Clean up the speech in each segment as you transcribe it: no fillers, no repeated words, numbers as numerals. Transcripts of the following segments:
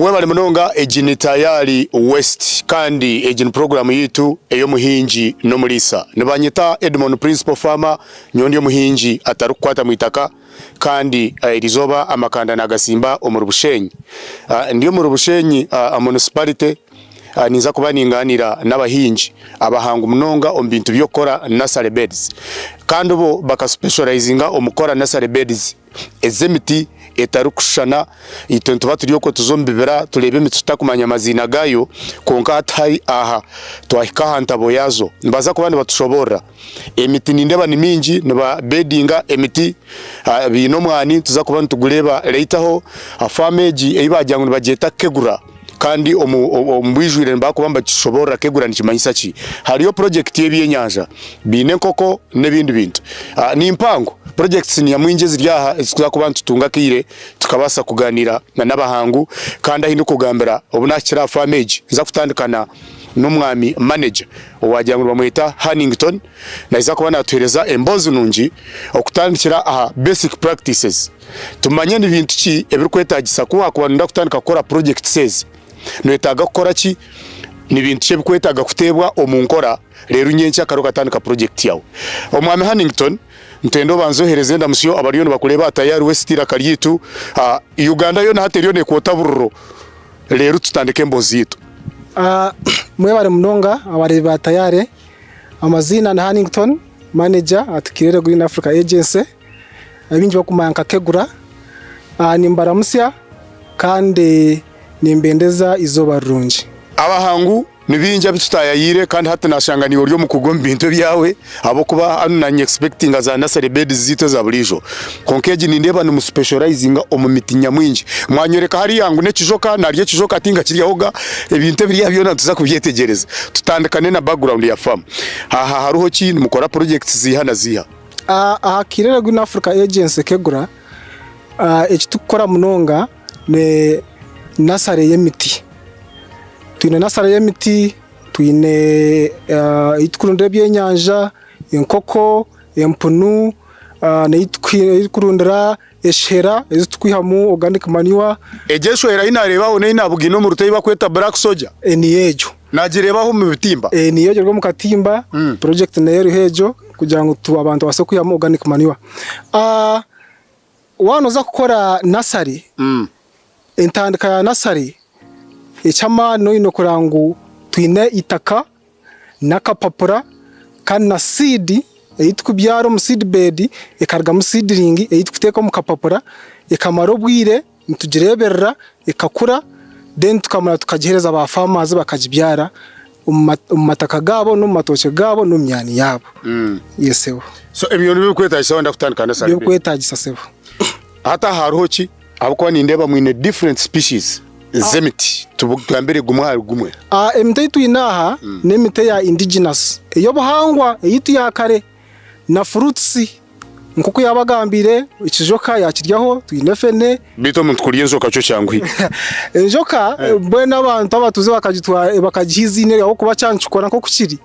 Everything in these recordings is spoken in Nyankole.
Webale munonga egi ni Tayari West kandi egi ni puroguramu yaitu ey'omuhingi n'omuriisa. Nibanyeta Edmond Principal Farmer, nyowe ndi omuhingi atarikukwata mwitaka kandi erizooba amakanda nagatsimba omuri Bushenyi. Ndi omuri Bushenyi Municipality ninza kuba ningaaniira n'abahingi abahangu munonga omu bintu by'okukora nursery beds kandi bo baka specializinga omu kukora nursery beds. ez'emiti etarikushushana. Itwe nituba turi okwo tuza omu bibira tureeba emiti tutakumanya maziina gaayo, kwonka hati hari aha twahika aha ntabo yaazo nibaza kuba nibatushoboorora. Emiti nindeeba ni mingi nibabedinga emiti baine omwani nituza kuba nitugureeba later ho. Faamu egi ei baagira ngu nibagyeta Kegura kandi omu bwijwire nibaza kuba nibatushoboorora Kegura nikimanyisa ki. Hariyo purojekiti y'ebyenyanja, baine enkoko n'ebindi bintu. Ni mpango, projects ni nyamwingi eziri aha ezi tuza kuba nitutunga akaire tukabaasa kugaaniira n'abahangu kandi ahu ndikugambira obu naahikire aha faamu egi nza kutandikana n'omwami manager owaagira ngu nibamweta Hannington naija kuba naatuheereza emboozi nungi okutandikira aha basic practices tumanye ni bintu ki ebirikwetaagisa ku waakuba nooyenda kutandika kukora projects ezi noyetaaga kukora ki, ni bintu ki ebirikwetaaga kuteebwa omu nkora reero nyencakare okatandika purojekiti yaawe. Omwami Hannington, nitwenda obanze oheereze endamutsyo abariyo nibakureeba aha Tayari West eiraka ryaitu. Uganda yoona hati eriyo neekwota bururo reero tutandike emboozi yaitu. Mwebare munonga abareebi ba Tayari. Amaziina ni Hannington, manager at Kirere Green Africa Agency, abaingi barikumanya nka Kegura. Nimbaramutsya kandi nimbendeza eizooba rirungi. Abahangu Ni bingi abu tutaayayiire kandi hati naashanga niiwe ori omukugu omu bintu ebyawe ahabw'okuba hanu naanye expectinga za nursery beds zaitu eza buriijo. Kwonka egi nindeeba nimu specializinga omu miti nyamwingi. Mwanyoreka hariya ngu n'ekijoka naarya ekijoka tingakiryahoga, ebintu ebiri aha byona nituza kubyetegyereza. Tutandikane na background ya farm. Aha hariho ki? Nimukora projects ziiha na ziiha? Aha Kirere Green Africa Agency, KEGRA, eki turikukora munonga ni nursery y'emiti. Twine nasare y'emiti, twine ei turikurundira ebyenyanja, enkoko, empunu, n'ei turikurundira eshuhera ezi turikwihamu organic manure. Egyo eshuhera ei naareebaho n'ei naabugaine omu ruto ei barikweta black soldier? Niyo egyo. Naagireebaho omu bitimba? Niyo egyo eri omu katimba, purojekiti nayo eriho egyo kugira ngu abantu babaase kwihamu organic manure. Waaba nooza kukora nasare, entandika ya nasare, eky'amaani oine kureba ngu twine eitaka n'akapapura kandi na seed ei turikubyara omu seed bed ekarugamu seedling ei turikuteeka omu kapapura ekamara obwire nitugireeberera ekakura then tukamara tukagiheereza ba farmers bakagibyara omu mataka gaabo n'omu matookye gaabo n'omu myani yaabo. Yes sebo. So ebyo nibyo birikwetagisa wenda kutandika nursery bed? Ebirikwetagisa sebo. Hati aha hariho ki? Ahabw'okuba nindeeba mwine different species z'emiti. Tugambire gumwe ahari gumwe. Emiti ei twine aha n'emiti eya indigenous, ey'obuhangwa, eyaitu ya kare na fruits nk'oku yaabagambiire ekijoka yaakiryaho, twine fene. Beitu omuntu kurya enjoka kyo kyanguhi? Enjoka mbwenu abantu abatuuze bakagitwara bakagiha eiziina eryo ahabw'okuba kyaba nikikora nk'oku kiri,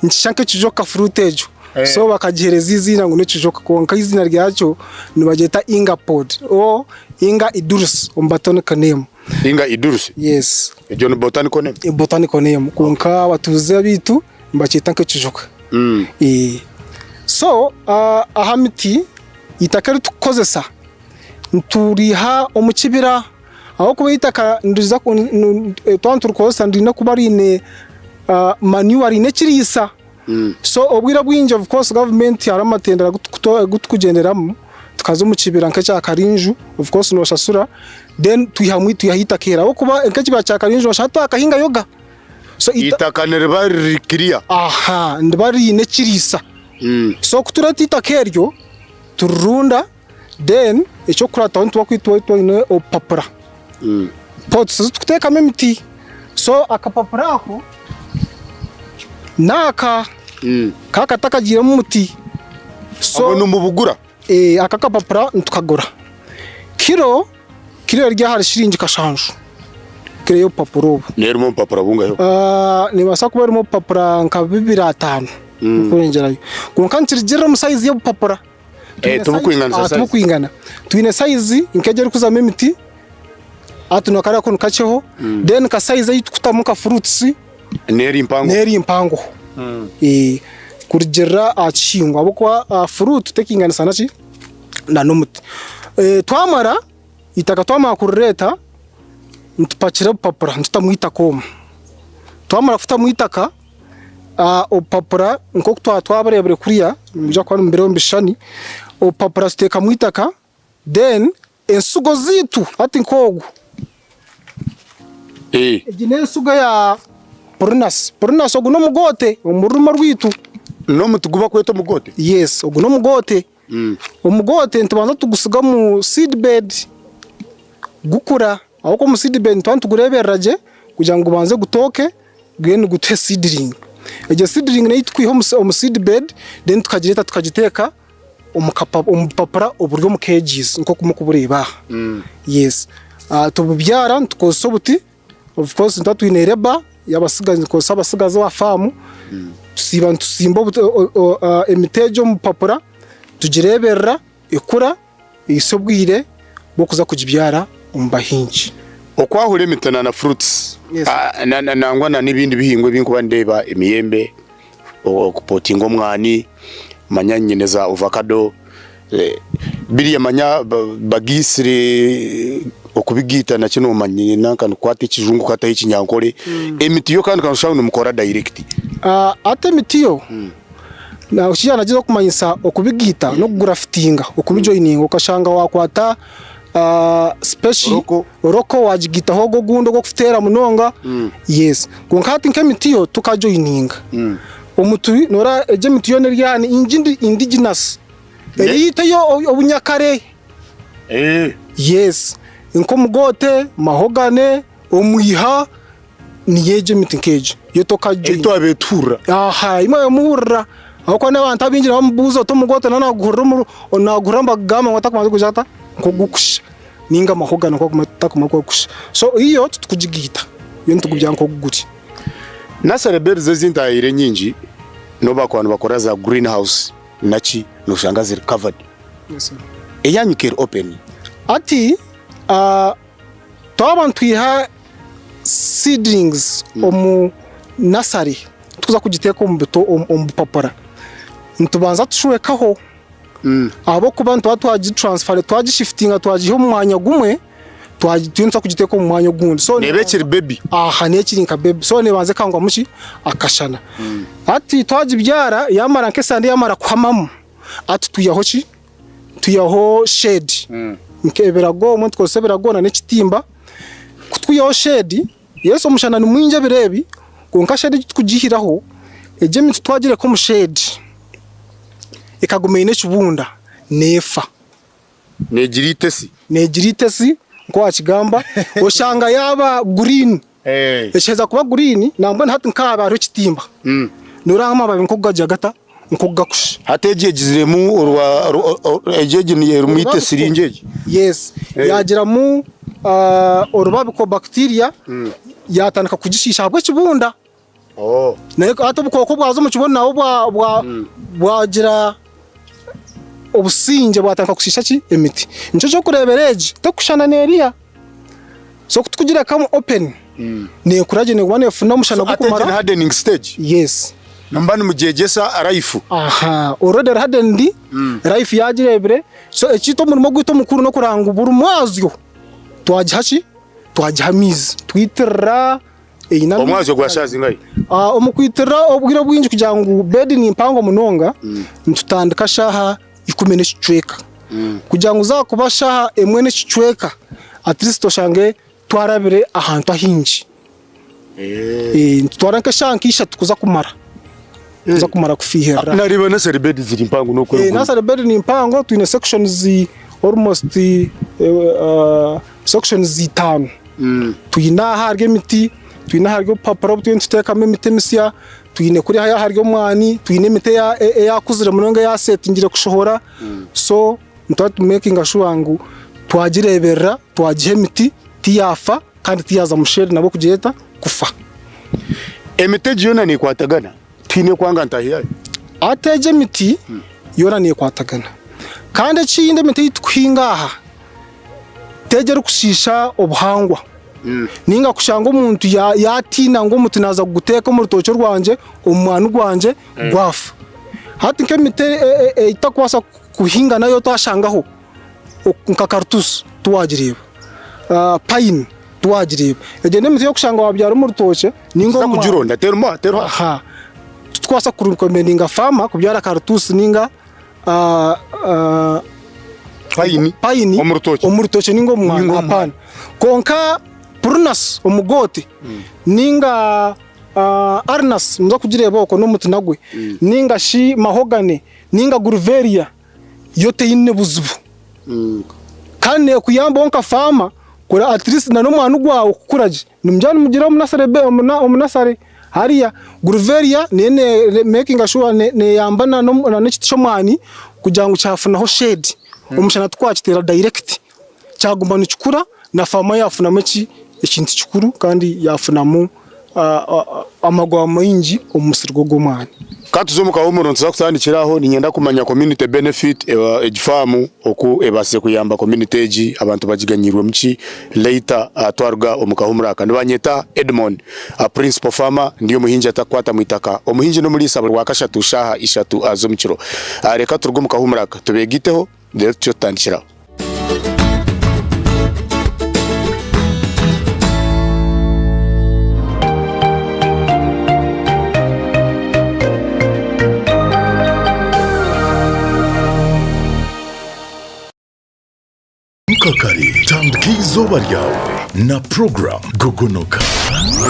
nikishusha nk'ekijoka fruit egyo so bakagiheereza eiziina ngu n'ekijoka kwonka eiziina ryakyo nibagyeta Inga pod or Inga idulce omu botanical name. Inga idulce? Yes. Egyo ni botanical name? Botanical name kwonka abatuuze abaitu nibakyeta nk'ekijoka. So aha miti eitaka eri turikukozesa nituriiha omu kibira ahabw'okuba eitaka niriza twaba niturikozesa riine kuba riine manure riine ekiriisa. So obwire obwingi of course gavumenti hariho amatendera agu turikugyenderamu tukaza omu kibira nk'ekya Karinju of course noshashura then twihamu twihayo eitaka eri ahabw'okuba nk'ekibira kya Karinju noshanga twakahingayoga. So Eitaka niriba riri clear. Aha, niba riine ekiriisa. So ku tureeta eitaka eryo, turirunda, then eky'okukurataho nituba twine twine obupapura. Pots ezi turikuteekamu emiti. So akapapura ako n'aka, kaba katakagiiremu muti. So Obwo nimubugura? Aka akapapura nitukagura. Kiro Kiro eri ahari shiringi kashanju, kiro y'obupapura obu. N'erimu obupapura bungahi? Neebaasa kuba erimu obupapura nka bibiri ataano kweyongyerayo. Kwonka nikirugiirira omu sayizi y'obupapura. Tibukwinganisa sayizi. Tibukwingana. Twine sayizi nk'egi erikuzamu emiti. Hati nakariya ko nikakyeho then ka size ei tukutamu nka fruits N'eri mpango. n'eri mpangoho. Kurugirira aha kihingwa ahabw'okuba fruit tekinganisa naki na n'omuti. Twamara eitaka twamara kurireeta nitupakira obupapura nitutamu eitaka omu. Twamara kutamu eitaka obupapura nk'oku twaba twabureebire kuriya nimwija kuba nimubireeba omu bishushani, obupapura tuteekamu eitaka then ensigo zaitu hati nk'ogu, egi n'ensigo ya purunasi, purunasi ogu n'omugoote omu rurimi orwaitu. N'omuti gu barikweta omugoote? Yes, ogu n'omugoote. Omugoote nitubanza tugusiga omu seed bed gukura ahabw'okuba omu seed bed nituba nitugureeberera gye kugira ngu gubanze gutooke then gutuhe seedling. Egyo seedling neyi tukwiha omu seed bed then tukagireeta tukagiteeka omu bupapura oburi omu cages nk'oku murikubureeba aha. Yes, tububyara nitukozesa obuti. Of course nituba twine labour y'abatsigazi nitukozesa abatsigazi aha faamu tusiiba nitusimba emiti egyo omu bupapura tugireeberera ekura ehitsya obwire bw'okuza kugibyara omu bahingi. Okwahura emiti na na fruits nangwa na n'ebindi bihingwa ebi nkuba nindeeba emiyembe, okupotinga omwani, manya nyine za ovakado, Biriya manya bagiitsire okubigiita nakyo nomanya nanka nikukwata ekijungu okataho ekinyankore, emiti yo kandi noshusha ngu nimukora direct. Hati emiti yo ekya nagizaho kumanyisa okubigiita n'okugurafitinga okubijoyininga okashanga wakwata speshi roko wagigiitaho ogwo ogundi ogw'okuteera munonga yes kwonka hati nk'emiti yo tukajoyininga omuti noreeba egi emiti yoona eri aha ni indigenous. Eriita obunyakare. Yes nk'omugoote, mahogane, omwiha niyo egyo emiti nk'egyo yo tokagijoininga. Ei twabaire tuhurira. Aha ei mwabaire muhurira ahabw'okuba n'abantu abaingi nibamubuuza oti omugoote nawe naaguhurira omu naaguhurira nibagamba ngu atakubanza kugira ata nk'ogukusha ninga mahogane ku atakumanya oku arikusha so yo titukugigaita yo nitugubyara nk'oku guri. Nursery beds ezi ntaayaire enyingi n'obu bakuba nibakora za green house. Naki noshanga ziri covered. Eyanyu ka eri open. Hati twaba nitwiha seedlings omu nursery tukuza kugiteeka omu bupapura nitubanza tushwekaho ahabw'okuba nituba twagi transfer twagi shiftinga twagiiha omu mwanya gumwe turiyo nituza kugiteeka omu mwanya ogundi. So Neeba ekiri baby. Aha neeba ekiri nka baby so neebanza ekangwamu ki akashana. Hati twagibyara yamara nk'esande yamara kuhamamu hati twihaho ki twihaho shade nk'ebirago obumwe nitukozesa ebirago nana ekitimba ku twihaho shade yes omushana ni mwingi ebiro ebi kwonka shade egi tukugihiraho egi emiti twagireka omu shade ekaguma eine ekibunda neefa. Neegira eitesi. Neegira eitesi nk'oku waakigamba, oshanga yaaba green. Ekiheza kuba green, nambwenu hati nk'aha hariho ekitimba, nooreeba amababi nk'oku gagira gata, nk'oku gakusha. Hati egi egiziremu orwa, egi egi erimu eitesi ringi egi? Yes, yaagiramu orubabiko, bacteria, yaatandika kugishiisha ahabw'ekibunda. Naye hati obukooko bwaza omu kibunu nabwo bwagira obusingye bwatandika kushiisha ki emiti. Nikyo ky'okureebera egi tekushushana n'eriya. So ku tukugirekamu open neekura gye neeguma neefuna omushana Ati egi gurikumara. ni hardening stage? Yes. Nimuba nimugyegyesa life? Aha, already eri hardened, life yaagireebire. So ekiitu omurimo gwaitu omukuru n'okureba ngu buri mwazyo twagiha ki? Twagiha amaizi. Twitirira. Eine amaizi. Omwazyo gwa shaaha zingahi? Omu kwitirira obwire obwingi kugira ngu bedi ni mpango munonga, nitutandika shaaha ikumi n'ekicweka. Kugira ngu zaakuba shaaha emwe n'ekicweka, at least oshange twarabire ahantu ahaingi. Nitutwara nk'eshaaha nka ishatu kuza kumara, kuza kumara kufiiherera. Nareeba nursery bed ziri mpango n'okweruguru. Nursery bed ni mpango, twine sections almost sections itaano. Twine aha ahari emiti, twine ahari obupapura obu turiyo nituteekamu emiti emisya, twine kuriya ahari omwani, twine emiti eyakuzire munonga eyasetingire kushohora, so nituba nitumekinga shuwa ngu twagireeberera, twagiha emiti tiyaafa kandi tiyaaza mu shade nabwo kugira eta kufa. Emiti egi yoona neekwatagana? Tihaine ekwanga ntaahi yaayo? Hati egi emiti yoona neekwatagana. Kandi ekindi emiti ei turikuhinga aha tegi erikushiisha obuhangwa. Nainga kushanga omuntu yaatiina ngu omuti naaza kuguteeka omu rutookye rwangye, omu mwani gwangye gwafa. Hati nk'emiti ei tutakubaasa kuhinga nayo twashangaho nka karituusi tiwagireeba, payini tiwagireeba. Egyo n'emiti ey'okushanga waabyara omu rutookye nainga omu mwani. Kugironda terimu teriho. Aha. Titukubaasa kurekomendinga faama kubyara karituusi nainga Payini payini omu rutookye. omu rutookye nainga omu mwani Nainga omu apaana. Kwonka purunasi omugoote nainga arinasi nimuza kugireeba okwo n'omuti nagwe nainga shi mahogane nainga guruveriya yo teine buzibu kandi neekuyambaho nka faama kureba at least na n'omwani gwawe kukura gye. Nimugira nimugira omu nasare omu nasare hariya guruveriya neyo ne mekinga shuwa neyamba na n'ekiti ky'omwani kugira ngu kyafunaho shade omushana tikwakiteera dayirekiti kyaguma nikikura na faama yafunamu eki ekintu kikuru kandi yafunamu amagwa maingi omu musiri gwe gw'omwani. Ka tuze omu kahumuro nituza kutandikira aho niinyenda kumanya community benefit egi faamu oku ebaasize kuyamba community egi abantu bagiganyiirwemu ki later twaruga omu kahumuro aka. Nibanyeta Edmond principal farmer ndi omuhingi atakukwata mwitaka omuhingi n'omuriisa buri rwakashatu shaaha ishatu z'omukiro. Reka turuge omu kahumuro aka tubegaiteho reero tutyo tutandikire aho. Imuka kare, tandika eizooba ryawe na puroguramu Gogonoka.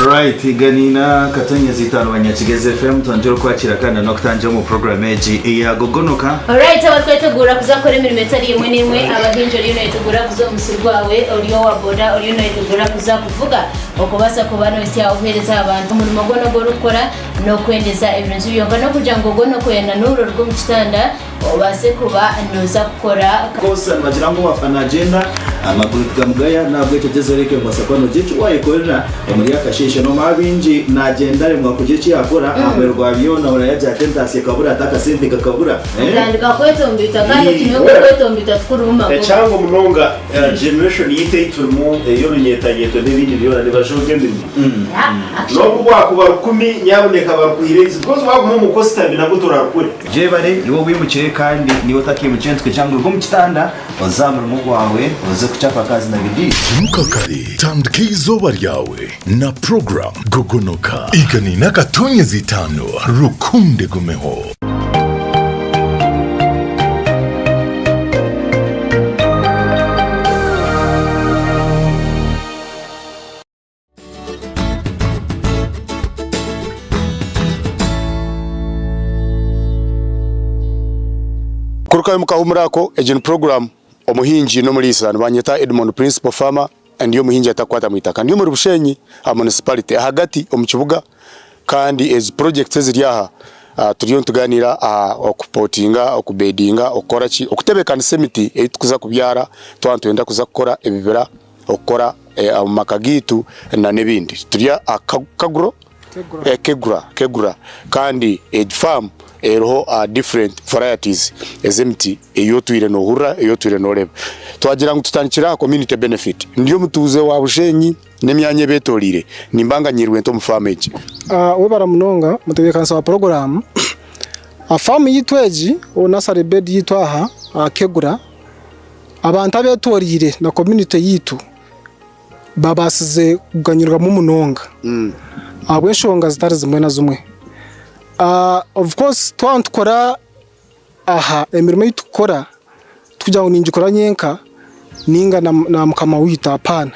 Right, ganiina katonyezi itano Banyakigezi FM twongera okwakira kandi n'okutangira omu program egi eya Gogonoka. Alright, abatwetegura kuza kukora emirimo etari emwe n'emwe, abahingi oriyo noyetegura kuza omu musiri gwawe, ori owa boda oriyo noyetegura kuza kuvuga okubaasa kuba nohitsya obuheereza aha bantu. Omurimo gwona ogu orikukora n'okwendeza ebirungi byonka n'okugira ngu ogonoke na n'oburo oruge omu kitanda Obaase kuba nooza kukora. Course nibagira ngu owafa nagyenda amaguru tigamugaya nahabwekyo gyezaho oreke ngu kuba nogira eki wayekorera omuri akasheeshe nomanya baingi nagyenda aremwa kugira eki yakora aha muheru gwa byona ahurira yagira ati entaasya ekabura ati akasente kakabura eh. Otandika kwetomboita kandi okinywa ngu okwetomboita tikurimu magoba. Ekyangu munonga generation yaitu ei turimu ey'orunyetanyeto n'ebindi byona nibajooga emirimo. N'obu bwakuba rukumi nyabuneka barukuhire eizi because waguma omu kositami nabwo torarukure. Gyebare iwe owimukire kandi naiwe otakeimukire nitukugira ngu ruga omu kitanda oze aha murimo gwawe oze kuchapa akazi na bidii. Imuka kare, tandika eizooba ryawe na puroguramu Gogonoka. Igana akatonyezi itaano rukundo egumeho. Kurukayo mukahumura ako, egi ni puroguramu Omuhingi n'Omuriisa. Nibanyeta Edmond Principal Farmer, ndi omuhingi atakukwata mwitaka. Ndi omuri Bushenyi aha municipality ahagati omu kibuga kandi ezi projects eziri aha turiyo nituganiira aha okupotinga, okubedinga, okukora ki, okutebekanisa emiti ei turikuza kubyara twaba nitwenda kuza kukora ebibira. okukora omu maka gaitu na n'ebindi. Turi aha Kaguro, Kegura, Kegura kandi egi faamu eriho different varieties ez'emiti ei otwire nohurira, ei otwire noreeba. Twagira ngu tutandikire aha community benefit. Ndi omutuuze wa Bushenyi n'emyanya ebetoreire, nimba nganyirwe nta omu faamu egi? Webare munonga mutebeekanisa wa puroguraamu. Faamu yaitu egi, nursery bed yaitu aha aha Kegura, Abantu abetoroire na community yaitu babaasize kuganyirwamu munonga ahabw'enshonga zitari zimwe na zimwe. Of course twaba nitukora aha emirimo ei turikukora tikugira ngu ningikora nyenka ninga na mukama waitu hapana.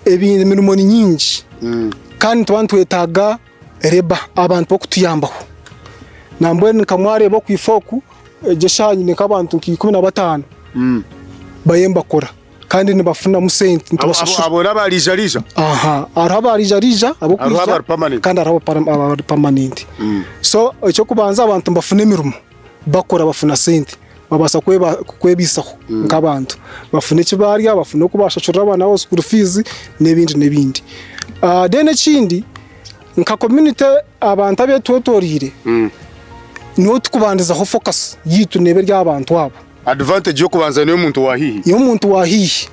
Emirimo ni nyingi kandi nituba nitwetaaga labour abantu b'okutuyambaho. Nambwenu nka mwareeba okwifa oku Egyo eshaaha nyine nk'abantu nka 15 bariyo nibakora kandi nibafunamu sente nitubashashura. Abo n'aba riija-riija? Aha, hariho aba riija-riija Hariho ab'okwija abari permanent? kandi hariho abari permanent. So eky'okubanza abantu nibafuna emirimo, bakora bafuna sente babaasa kwebaisaho nk'abantu. Bafuna eki baarya, bafuna oku baashashurira abaana baabo school fees n'ebindi n'ebindi. Then ekindi nka community abantu abetwetoreire nibo tukubandizaho focus yaitu neeba eri aha bantu abo. Advantage y'okubanza n'ey'omuntu wa haihi. Ey'omuntu wa haihi.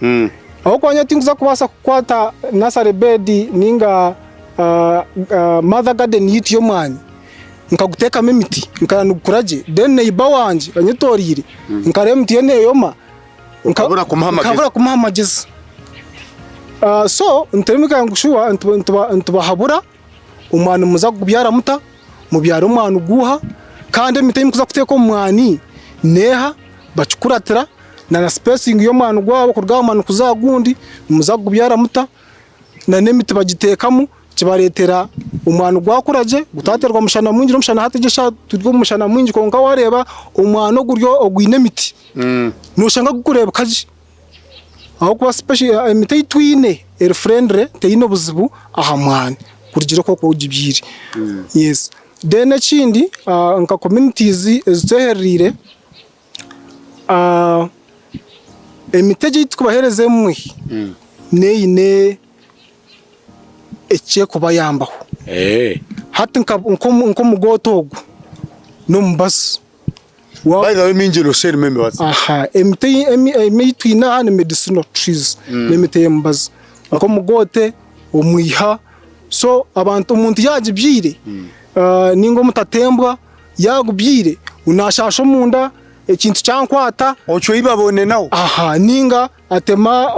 Ahabw'okuba nyowe tinkuza kubaasa kukwata nursery bed ninga mother garden yaitu y'omwani nkaguteekamu emiti nkareba nigukura gye then neighbour wangye anyetoreire nkareeba emiti ye neyoma Okabura kumuha amagezi. Nkabura kumuha amagezi. So nitureebeka ngu shuwa nitubahabura omwani nimuza kugubyara muta, mubyare omwani guuha kandi emiti ei murikuza kuteeka omu mwani neeha, bakikuratira na na spacing y'omwani gwabo kuruga aha mwani kuza aha gundi nimuza kugubyara muta na n'emiti bagiteekamu kibareetera omwani gwakura gye gutateerwa mushana mwingi n'omushana hati gye eshaaha turi omu mushana mwingi kwonka waareeba omwani oguri ogwine emiti nooshanga gurikureebeka gye ahabw'okuba special emiti ei twine eri friendly teine obuzibu aha mwani kurugiirira oku orikuba ogibyire. Yes. Then ekindi nka communities ezitweherereire, emiti egi ei turikubaheereza emwe neine eky'ekubayambaho. Hati nk'omugoota ogu n'omubazi. By the way mingi noshusha erimu emibazi. Aha, emiti ei twine aha ni medicinal trees, n'emiti ey'emibazi nk'omugoote, omwiha, so abantu omuntu yaagibyaire ninga omutatembwa yaagubyaire naashaasha omunda, ekintu kyankwata. Ocwe ei baboone nawe. Aha, ninga atema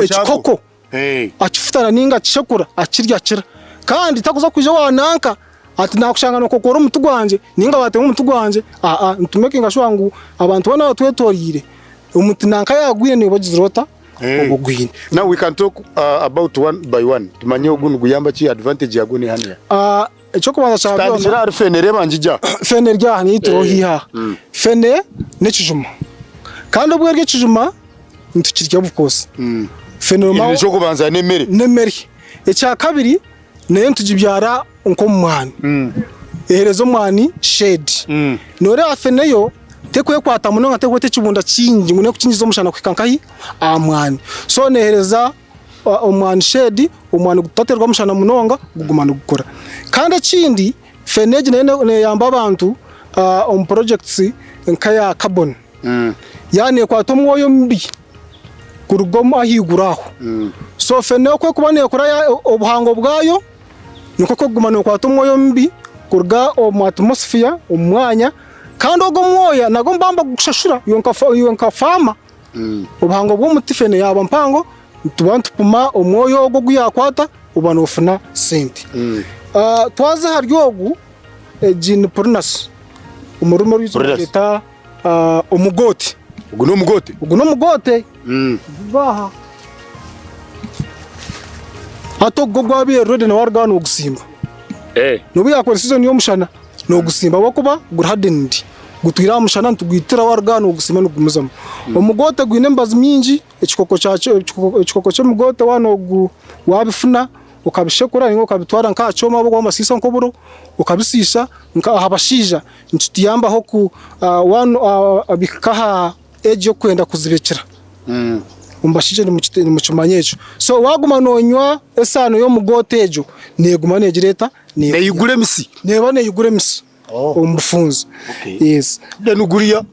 ekikoko akifutana ninga akishekura akirya akira. Kandi takuza kwija owa nanka ati nakushanga nokokora omuti gwangye ninga watema omuti gwangye aa nitumekinga shuwa ngu abantu boona abatwetoreire omuti nanka yagwire niiwe ogizire ota oba ogwine. Now we can talk about one by one tumanye ogu niguyamba ki advantage yagwo neha neha. Ekyokubanza kya Tutandikire byona ahari fene reeba ngigya. Fene eri aha niyo turiho haihi aha. Fene n'ekijuma kandi obwo eri ekijuma nitukirya bukoosi. Fene Eri Ekyokubanza n'emere. N'emere. Ekyakabiri nayo nitugibyara nk'omu mwani. Ehereza omwani shade. Nooreeba fene yo tekwekwata munonga tekweta ekibunda kingi ngu nekukingiza omushana kuhika nkahi? Aha mwani. So nehereza omwani shade, omwani gutateerwa mushana munonga guguma nigukura. Kandi ekindi fene egi nayo neyamba abantu omu projects nk'eya carbon. Yaaba nekwata omwoya omubi kuruga ahaiguru aho. So fene oku erikuba nekura obuhango bwayo nikwo erikuguma nekwata omwoya omubi kuruga omu atmosphere, omu mwanya kandi ogwo omwoya nagwo nibaba nibagushashura iwe nka faama. Obuhango bw'omuti fene yaaba mpango nituba nitupima omwoya ogwo ogu yaakwata oba noofuna sente. Twaza ahari ogu egi ni purunasi omu rurimi orwaitu Purunasi. nibagyeta omugooti. Ogu n'omugote? Ogu n'omugote. Aha. Hati ogu gwabaire ready nawe waruga aha nogusimba. Nobu yakora season y'omushana nogusimba ahabw'okuba guri hardened. Gutwire aha mushana nitugwitira waruga aha nogusimba nigugumizamu. Omugote gwine emibazi mingi, ekikoko kyakyo ekikoko ky'omugote waaba nogu wabifuna okabishekura ninga okabitwara nk'aha kyoma ahabw'okuba nibasiisa nk'oburo okabisiisa nka aha bashaija nikituyambaho ku waaba bihika aha age y'okwenda kuzibikira. Omu bashaija nimukimanya ekyo. So waaguma noonywa esaano y'omugoota egyo, neeguma neegira eta? Neeyigura emisi. Neeba neeyigura emisi omu bufunzo. Yes. Then guriya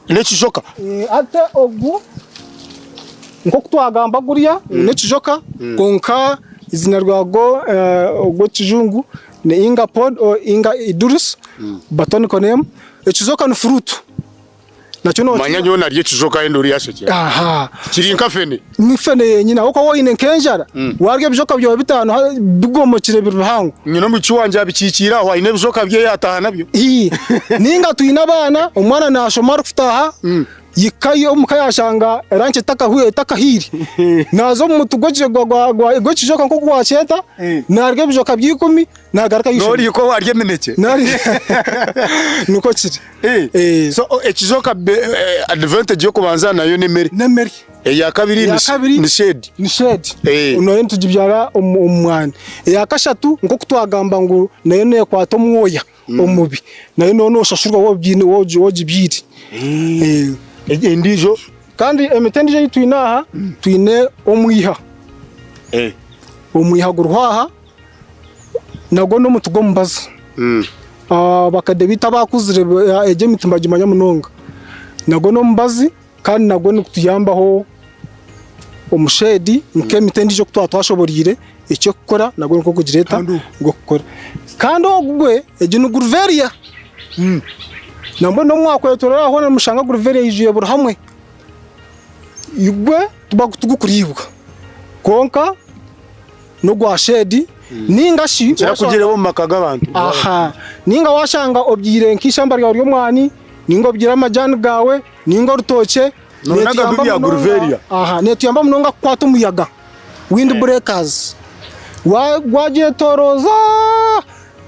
n'ekijoka. Hati ogu nk'oku twagamba guriya ngu n'ekijoka kwonka eiziina ryago ogw'ekijungu ni Inga pod or Inga idulus botanical name. Ekijoka ni fruit. Nakyo Manya nokirya. nyowe narya ekijoka ahi ndori yashekera. Aha. Kiri nka fene. Ni fene yenyine ahabw'okuba waaba oine nk'enjara, warya ebijoka byawe bitaano ha- bigomokire biri bihango. Nyine omwishiki wangye abikiikiire aho aine ebijoka bye yaataaha nabyo. Ii. Ninga twine abaana, omwana naashoma arikutaaha, yikayo omuka yashanga lunch etakahwi etakahiire, naaza omu muti gw'eki gwa gwa gwa gw'ekijoka nk'oku waakyeta, naarya ebijoka by'ikumi, naagaruka aha ishomero. Noorihika owarya eminekye. Naarya nikwo kiri. Eh. So ekijoka advantage y'okubanza nayo n'emere. N'emere. Eya kabiri Eya kabiri ni shade. Ni shade. Eh. Nayo nitugibyara omu mwani. Eya kashatu nk'oku twagamba ngu nayo nekwata omwoya omubi. Nayo noba noshashurwa waaba ogibyire. Eh. Endiijo? Kandi emiti endiijo ei twine aha, twine omwiha. Eh. Omwiha guriho aha, nagwo n'omuti gw'omubazi. Abakade baitu abakuzire egyo emiti nibagimanya munonga. Nagwo n'omubazi. Kandi nagwo nigutuyambaho omu shade nk'emiti endiijo oku twaba twashoboreire eky'okukora nagwo nikwo kugireeta gw'okukora. Kandi ogu gwe egi ni guruveria nambwenu n'obu mwakwetoroora hoona nimushanga guruveria eijwire buri hamwe. Gwe tigukuriibwa kwonka n'ogwa shade ninga shi Nkira kugireeba omu maka g'abantu. Aha, ninga washanga obyire nk'eishamba ryawe ry'omwani ninga obyire amajani gaawe ninga orutookye Noona aga netuyamba bya munonga Gurveria. aha netuyamba munonga kukwata omuyaga wind breakers wa gwagyetoroza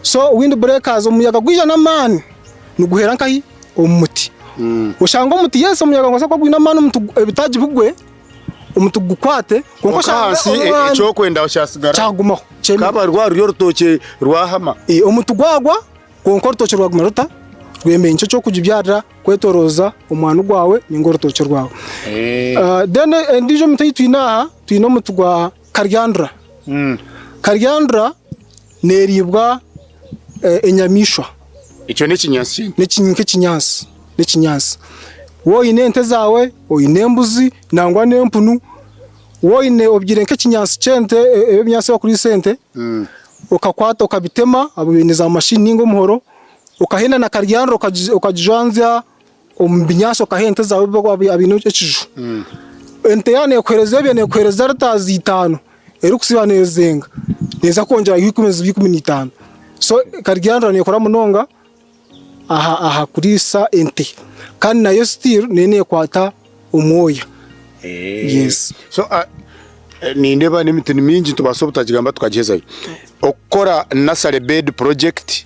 so wind breakers omuyaga gwija n'amaani niguhera nkahi omu muti oshanga omuti yes omuyaga nigubaasa kuba gwine amaani omuti ebitaagi bigwe omuti gukwate kwonka Kwonka oshange ahansi omwani ekyokwenda kyasigara kyagumaho kyemire. Kaba rwaba ruri orutookye rwahama. Omuti gwagwa kwonka orutookye rwaguma ruta rwemereire nikyo ky'okugibyarira kwetoroza omwani gwawe ninga orutookye rwawe. Then endiijo emiti ei twine aha, twine omuti gwa karyandura. Karyandura neeriibwa enyamaishwa. Ekyo n'ekinyaatsi ky'ente? Nk'ekinyaatsi, n'ekinyaatsi. Waaba oine ente zaawe, oine embuzi nangwa n'empunu, waaba oine obyire nk'ekinyaatsi ky'ente, ebi ebinyaatsi ebi barikuriisa ente, okakwata okabitema oine za mashini ninga omuhoro, okahenda na karyandura okagijwanzya omu binyaatsi okaha ente zaawe abaine ekiju. Ente yaaba neekuheereza ebyo neekuheereza litazi itaano erikusiiba neezenga neeza kwongyeraho ikumi zibe 15. So karyandura neekora munonga aha kuriisa ente kandi nayo still neyo neekwata omwoya. Yes. So nindeeba n'emiti ni mingi nitubaasa obutagigamba tukagihezayo. Okukora nursery bed project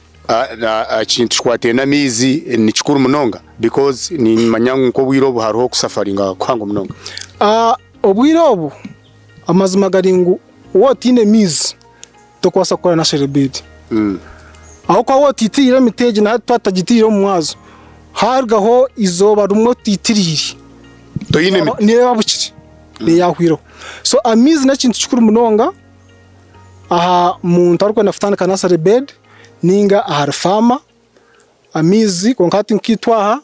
ekintu kikwataine n'amaizi ni kikuru munonga because nimanya ngu nk'obwire obu hariho okusafaringa kuhango munonga. Obwire obu amazima gari ngu waaba otaine maizi tokubaasa kukora nursery bed. Ahabw'okuba waaba otaitiriire emiti egi na hati twaba tutagitiriire omu mwazo, haarugaho eizooba rimwe otaitiriire, Toine miti. neeba bukiri neeyahwireho. So amaizi n'ekintu kikuru munonga aha muntu arikwenda kutandika nursery bed ninga ahari faama, amaizi kwonka hati nkaitwe aha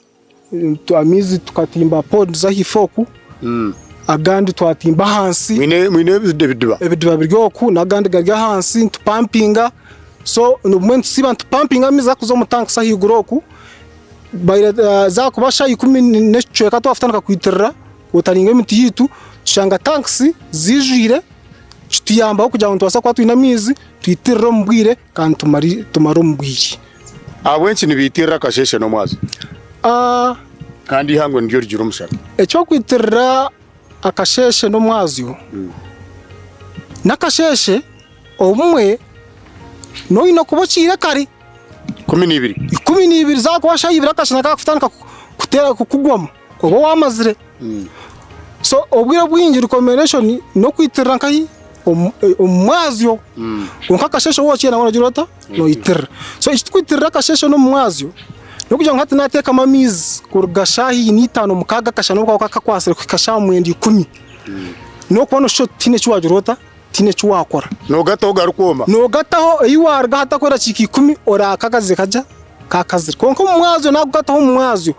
amaizi tukatimba ponds ahaifo oku, agandi twatimba ahansi. Mwine ebidiba? Ebidiba biri oku n'agandi gari ahansi nitupampinga so obumwe nitusiiba nitupampinga amaizi garikuza omu tanks ahaiguru oku, zaakuba shaaha ikumi n'ekicweka twakutandika kwitirira kuwataringa emiti yaitu tushanga tanks ziijwire kituyambaho kugira ngu nitubaasa kuba twine amaizi twitirire omu bwire kandi tumare omu bwire. Ahabw'enki nibaitirira akasheeshe n'omwazyo? Kandi eihangwe niryo rigira omushana. Eky'okwitirira akasheeshe n'omwazyo, n'akasheeshe obumwe noine kuba okiire kare. 12. 12 zaakuba shaaha ibiri akashana kaakutandika kuteera kukugwamu oba waamazire. So obwire obwingi recommendation n'okwitirira nkahi omu mwazyo kwonka akasheeshe waaba okiire nabwo noogira ota noitirira. So eki turikwitirira akasheeshe n'omu mwazyo n'okugira ngu hati naateekamu amaizi kuruga shaaha ina itaano mukaaga akashana obu kakuba kakwatsire kuhika shaaha mwenda ikumi n'okuba nooshusha oti tihaine eki waagira ota tihaine eki waakora. Noogataho garikwoma. Noogataho ei waaruga hatakuhwera dakiika ikumi oraaka akazire kagye kakazire. Kwonka omu mwazyo naakugataho omu mwazyo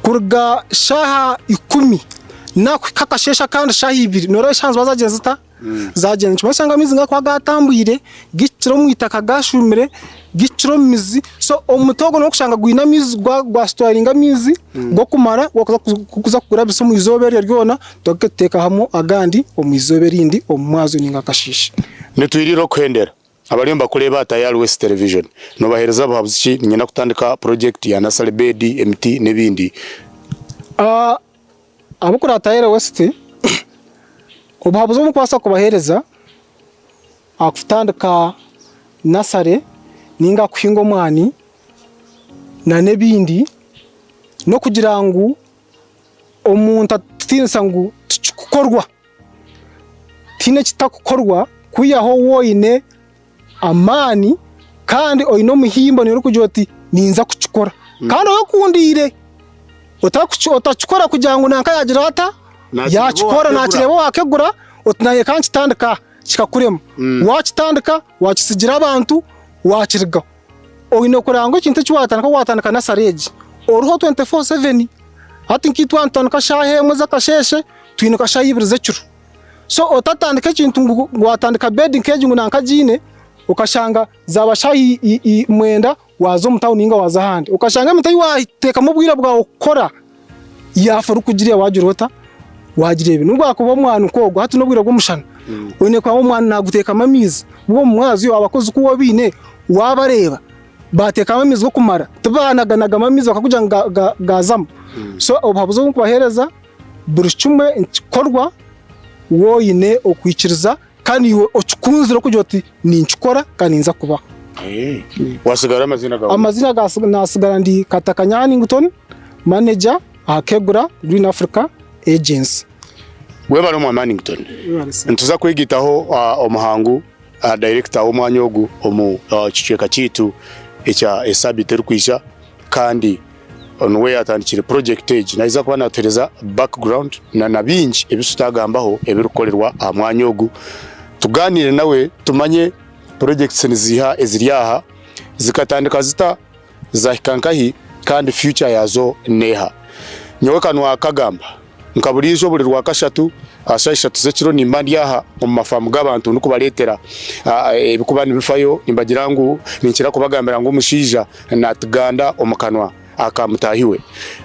kuruga shaaha ikumi nakuhika akasheeshe akandi shaaha ibiri nooreeba eshaaha niziba zaagyenda zita? Zaagyenda. Nikimanyisa ngu amaizi gakuba gaatambwire gahikire omu itaka gaashuumire gahikire omu mizi so omuti ogwo nookushanga gwine amaizi gwasitwaringa amaizi g'okumara g'okuza kugurabisa omu izooba eryo ryona tugaruke tuteekamu agandi omu izooba erindi omu mwazyo nainga akasheeshe. Nitwirira okuhendera. Abariyo nibakureeba aha Tayari West Television, nobaheereza buhabuzi ki? Niinyenda kutandika purojekiti ya nursery bed, emiti n'ebindi. Abarikureeba Tayari West, obuhabuzi obu ndikubaasa kubaheereza aha kutandika nursery ninga kuhinga omwani n'ebindi n'okugira ngu omuntu atatiinisa ngu tikikukorwa. Tihaine ekitakukorwa kwihaho waaba oine amaani kandi oine omuhimbo niiwe orikugira oti ninza kukikora kandi oyekundiire otakikora kugira ngu nanka yaagira ata yaakikora naakireeba owaakegura oti naanye ka nkitandike aha kikakurema. Waakitandika waakitsigira abantu waakirugaho. Oine kureba ngu ekintu eki waatandika waatandika nasare egi oriho 24/7. Hati nkaitwe aha nitutandika shaaha emwe z'akasheeshe twinuka shaaha ibiri z'ekiro. So otatandika ekintu ngu watandika bedi nk'egi ngu nanka agiine okashanga zaaba shaaha mwenda waaza omu tawuni ninga waaza ahandi. Okashanga emiti ei waateekamu obwire bwawe kukora yaafa orikugireeba waagira ota? Waagireeba. N'obu gwakuba omwani nk'ogwo hati n'obwire bw'omushana, oine kureba ngu omwani naaguteekamu amaizi. Bwo omu mwazyo abakozi ku waaba oine waabareeba baateekamu amaizi g'okumara, tibanaganagamu amaizi bakakugira ngu gaazamu. So obuhabuzi obu ndikubaheereza buri kimwe nikikorwa waaba oine okwikiriza kandi iwe okikunzire orikugira oti ninkikora kandi ninza kubaho. Wasigara amazina gawe? Amazina nasigara ndi Kataka Nyanington, manager aha Kegura Green Africa Agency. Webare omwa Mannington. Nituza kwegitaho omuhangu director w'omwanya ogu omu kicweka kyaitu ekya esabiiti erikwija kandi niwe yatandikire project egi. Naija kuba natuhereza background na bingi ebi tutagambaho ebirikukorerwa aha mwanya ogu. Tuganire nawe tumanye projects niziiha eziri aha, zikatandika zita, zahika nkahi kandi future yaazo neeha. Nyowe kanwa kagamba nka buriijo buri rwakashatu aha shaaha ishatu z'ekiro nimba ndi aha omu mafaamu g'abantu ndikubareetera ebirikuba nibifayo nimbagira ngu ninkira kubagambira ngu omushaija naatuganda omu kanwa aka mutaahi we.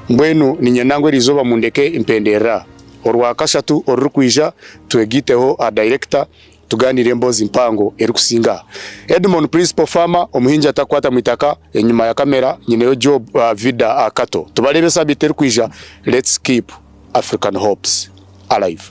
Mbwenu niinyenda ngu eriizooba mundeke mpenderere aha. Orwakashatu orurikwija twegaiteho aha dayirekita Tugaaniire emboozi mpango erikusinga aha. Edmon Principal Farmer, omuhingi atakukwata mu itaka, enyima ya kamera nyineyo Job Vida Kato. Tubareebe esabiiti erikwija, let's keep African hopes alive.